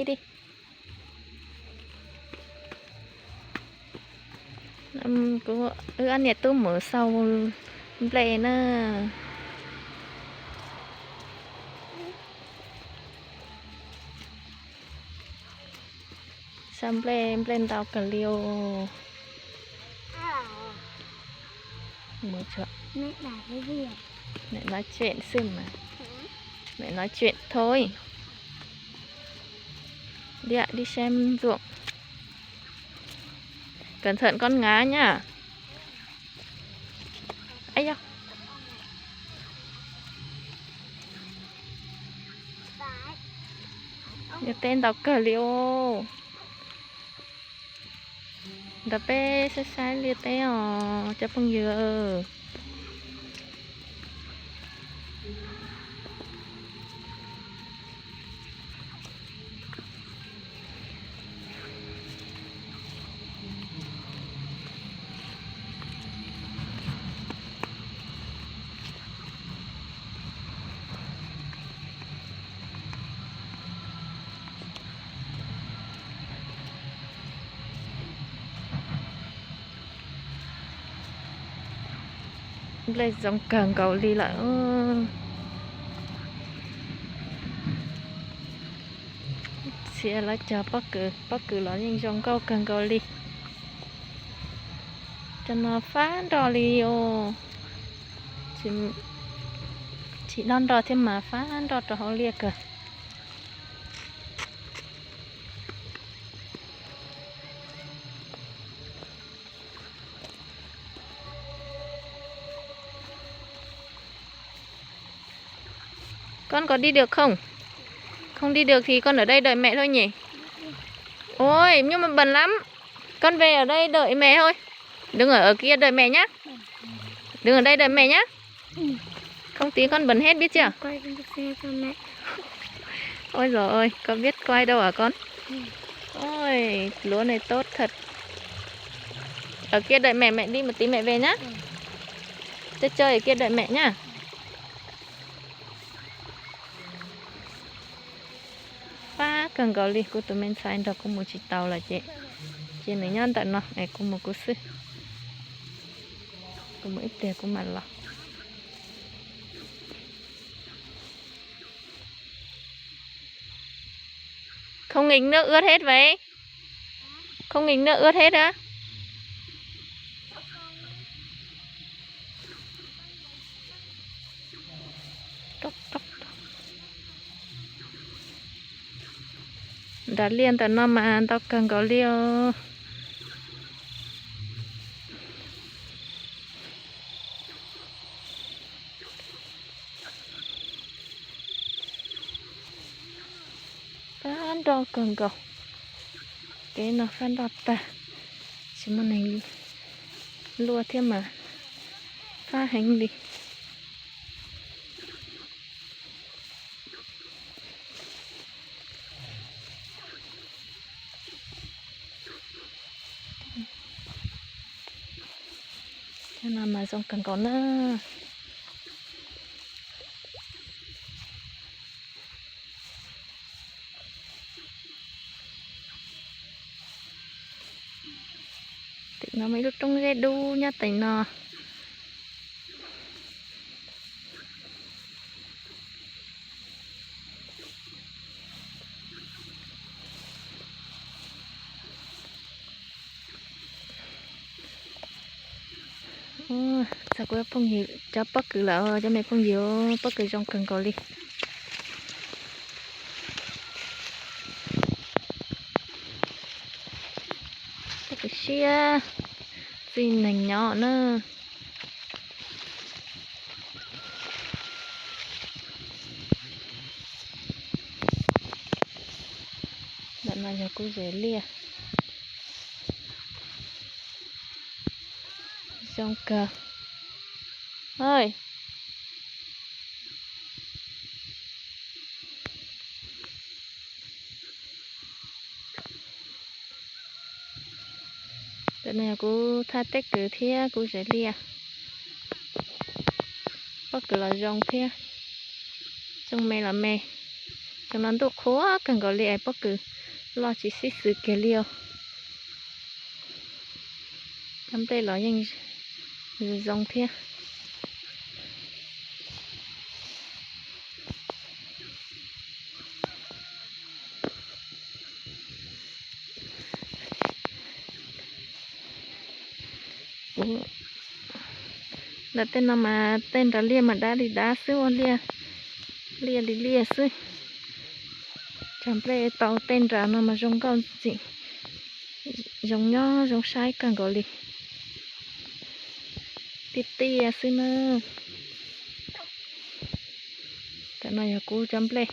Di, kuv wb ob niam tub mus xau nplej na. Xau nplej, nplej ntau kawg li os. Mẹ nói chuyện xwb mà. Mẹ nói chuyện thôi. Đi ạ, đi xem ruộng. Cẩn thận con ngã nhá. Ây da. Liaj teb ntau kawg li os. Nrog peb saib saib liaj teb os cov phooj ywg. Nplej zoo kawg nkaus li lawm. Txhia lawv cog pob kws, pob kws los yeej zoo nkauj kawg nkaus li. Cov no fab nroj li os. Tsis dob nroj thiab mas fab nroj rau hauv liaj kawg. Con có đi được không? Không đi được thì con ở đây đợi mẹ thôi nhỉ? Ôi, nhưng mà bận lắm. Con về ở đây đợi mẹ thôi. Đừng ở, ở kia đợi mẹ nhá. Đừng ở đây đợi mẹ nhá. Không tí con bận hết biết chưa? Quay video cho mẹ. Ôi dồi ôi, con biết quay đâu hả con? Ôi, lúa này tốt thật. Ở kia đợi mẹ, mẹ đi một tí mẹ về nhá. Chơi chơi ở kia đợi mẹ nhá. Fab kawg nkaus li, kuv tus me ntxhais nrog kuv mus tsis tau lawm ces, ces nws nyob ntawm no es kuv mus kuv xwb. Kuv mus ib pliag kuv mam los. Không nghịch nước ướt hết vậy. Không nghịch nước ướt hết á. Nram liaj ntawm no mas ntau kawg nkaus li os. Fab nroj kawg nkaus. Kev no fab nroj tag, tsis muaj neeg luaj thiab mas fab heev li. Cov no mas zoo kawg nkaus na. Tim no muaj ib lub roob zeb dub nyob tim no. Txog kuv phooj ywg cov pob kws lawm, cov me phooj ywg, pob kws zoo kawg nkaus li. Pob kws siab, txij neeg nyob na. Ntawm no yog kuv zes liaj. Zoo kawg. Oj. Ntawm no yog kuv thaj teb kws thiab kuv zes liaj. Pob kws los zoo thiab. Tsooj me los me. Tsooj no ntuj qhuav kawg nkaus li es pob kws Loj tsis sib xws kiag li os. Cov nplej los yeej zoo thiab. Ntawm tej no mas tej nras liaj mas dab li dab xwb, ua liaj, liaj li liaj xwb. Cov nplej tau tej nras no mas zoo nkauj ntxim, zoo nyob zoo saib kawg nkaus li. Tiaj tiaj xwb na. Tam no yog kuv cov nplej.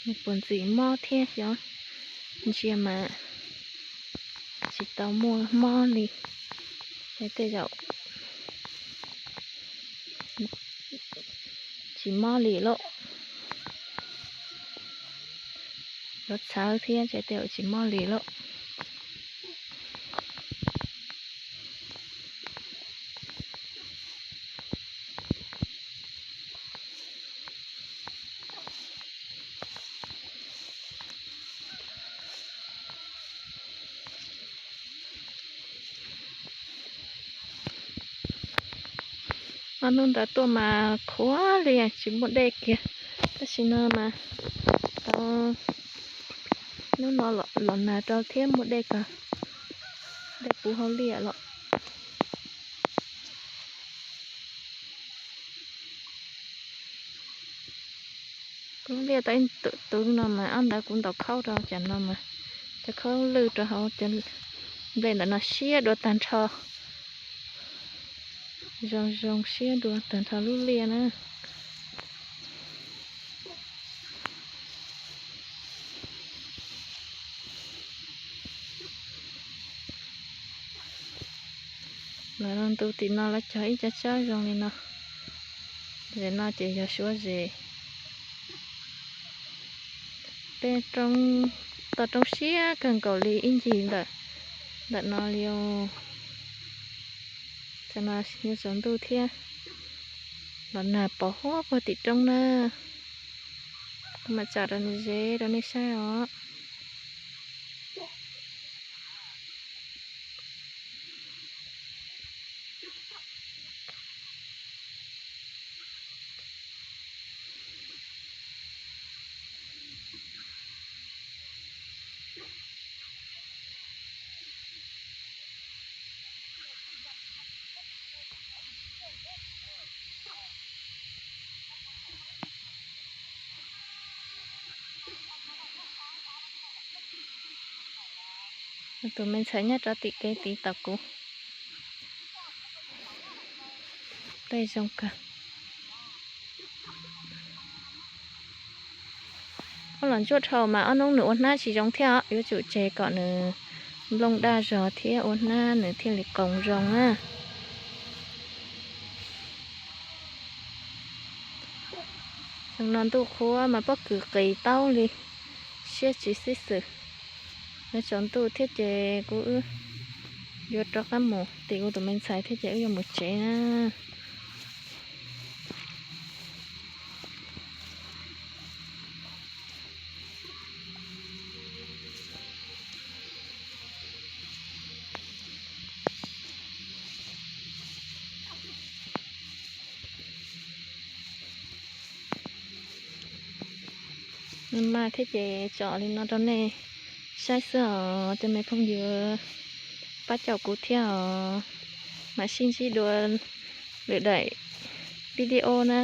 Nws puas ntxim mob thiab xyov, ntsia mas tsis tau muaj mob li, tej zaum tsis mob li lauj. Yuav txhawv thiab ces tej zaum tsis mob li lauj. Ob hnub ntawd tuaj mas qhuav li tsis muaj dej kiag, tab sis no mas tau hnub no los nag rau thiab muaj dej kawg, dej puv hauv liaj los. Kuv liaj tau ib tus no mas ob ntawd kuv ntaus khaub rau cov no mas cov khaub lwj rau hauv cov nplej ntawm no siab dua tag nrho. Zoo zoo siab dua tag nrho lub liaj na. Lawv los ntu tim no lawv cog ib co tsawb zoo li no. Zem no ces yog suav zes. Peb roob, toj roob siab kawg nkaus li ib ncig ntawm, ntawm no li. Tam no yuav tsaus ntuj thiab, los nag pos huab puag tim roob na. Kuv mam tsom rau nej, ze rau nej saib os. Tus me ntxhais nyob rau tim kev tid tos kuv. Tej zoo kawg. Ob los ntsuab dhau mas ob hnub nws ua hnab tsis zoo thiab os, yuav tsum tseg kom nws nplooj daj zog thiab ua hnab nws thiaj li qoos zoo na. Xyoo no ntuj qhuav mas pob kws qis taub li, siab tsis sib xws. Yuav tsaus ntuj thiab ces kuv wb yuav rov qab mus tim kuv tus me ntxhais thiab ces wb yuav mus tsev na. Mas thiab ces tsom li no rau nej saib xwb os cov me phooj ywg, pab caum kuv thiab os. Mam sib ntsib dua lwm daim video na.